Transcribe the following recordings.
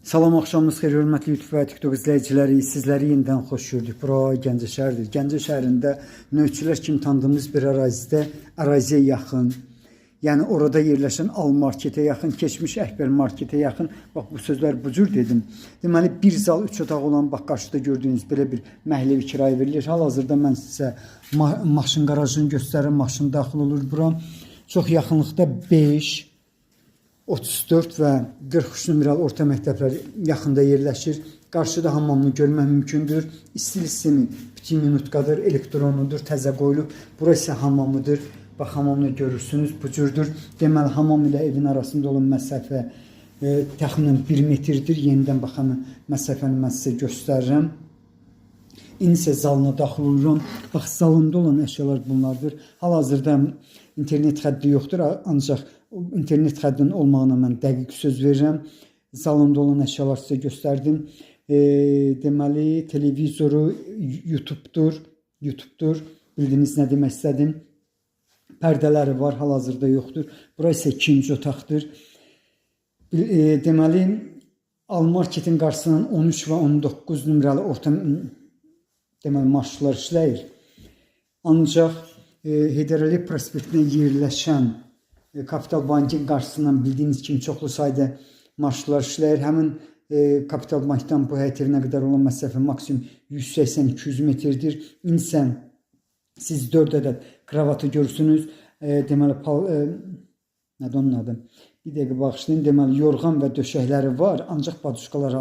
Salam, axşamınız xeyir, hörmətli YouTube və TikTok izləyiciləri. Sizləri yenidən xoş gördük. Bura Gəncə şəhəridir. Gəncə şəhərində növçülər kimi tanıdığımız bir ərazidə, əraziyə yaxın, yəni orada yerləşən Al marketə yaxın, keçmiş Əkbər marketə yaxın. Bax bu sözlər bu cür dedim. Deməli bir zal, üç otaq olan bax qarşıda gördüyünüz belə bir məhəllə evi kirayə verilir. Hal-hazırda mən sizə maşın qarajını göstərirəm. Maşın daxil olur bura. Çox yaxınlıqda 5 34 və 43 nömrəli orta məktəblər yaxında yerləşir. Qarşıda hamamını görmək mümkündür. İstilik sistemi bütün minutkadır, elektronludur, təzə qoyulub. Bura isə hamamıdır. Bax hamamını görürsünüz, bu cürdür. Deməli hamam ilə evin arasında olan məsafə təxminən 1 metrdir. Yenidən bax həmin məsafəni mən sizə göstərirəm. İndi isə zalına daxil oluram. Bax zalında olan əşyalar bunlardır. Hal-hazırda internet xətti yoxdur, ancaq internet xəttinin olmağına mən dəqiq söz verirəm. Zalında olan əşyalar sizə göstərdim. Deməli televizoru YouTube-dur. YouTube-dur. Bildiniz nə demək istədim. Pərdələri var, hal-hazırda yoxdur. Bura isə ikinci otaqdır. Deməli Almarketin qarşısından 13 və 19 nömrəli orta deməli marşrutlar işləyir. Ancaq Heydər Əliyev prospektində yerləşən Kapital Bankın qarşısından bildiyiniz kimi çoxlu sayda marşrutlar işləyir. Həmin Kapital Bankdan bu həyət evinə qədər olan məsafə maksimum 180-200 metrdir. İndi isə siz 4 ədəd kravatı görürsünüz. Deməli nədir onun adı? Bir dəqiqə bağışlayın. Deməli yorğan və döşəkləri var, ancaq baduşkalar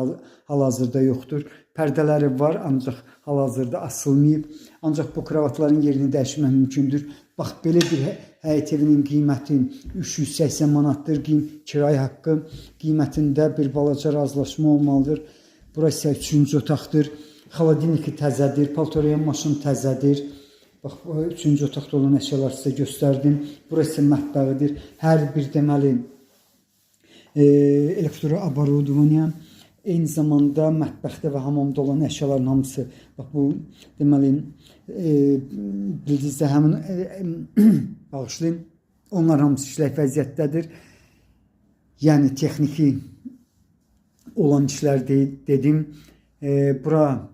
hal-hazırda yoxdur. Pərdələri var, ancaq hal-hazırda asılmayıb. Ancaq bu kravatların yerini dəyişmək mümkündür. Bax belə bir həyət evinin qiyməti 380 manatdır. Kirayə haqqı qiymətində bir balaca razılaşma olmalıdır. Bura isə üçüncü otaqdır. Xolodilniki təzədir, paltoryan maşın təzədir. Bax bu üçüncü otaqda olan əşyaları sizə göstərdim. Bura isə mətbəxidir. Hər bir deməli elektroaborudovaniya, eyni zamanda mətbəxdə və hamamda olan əşyaların hamısı bax bu deməli bildiyinizdə həmin bağışlayın, onlar hamısı işlək vəziyyətdədir. Yəni texniki olan işlər dedim. Bura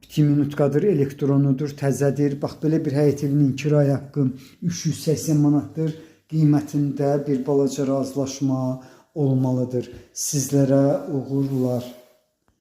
bütün minutkadır, elektronludur, təzədir. Bax belə bir həyət evinin kirayə haqqı 380 manatdır. Qiymətində bir balaca razılaşma olmalıdır. Sizlərə uğurlar.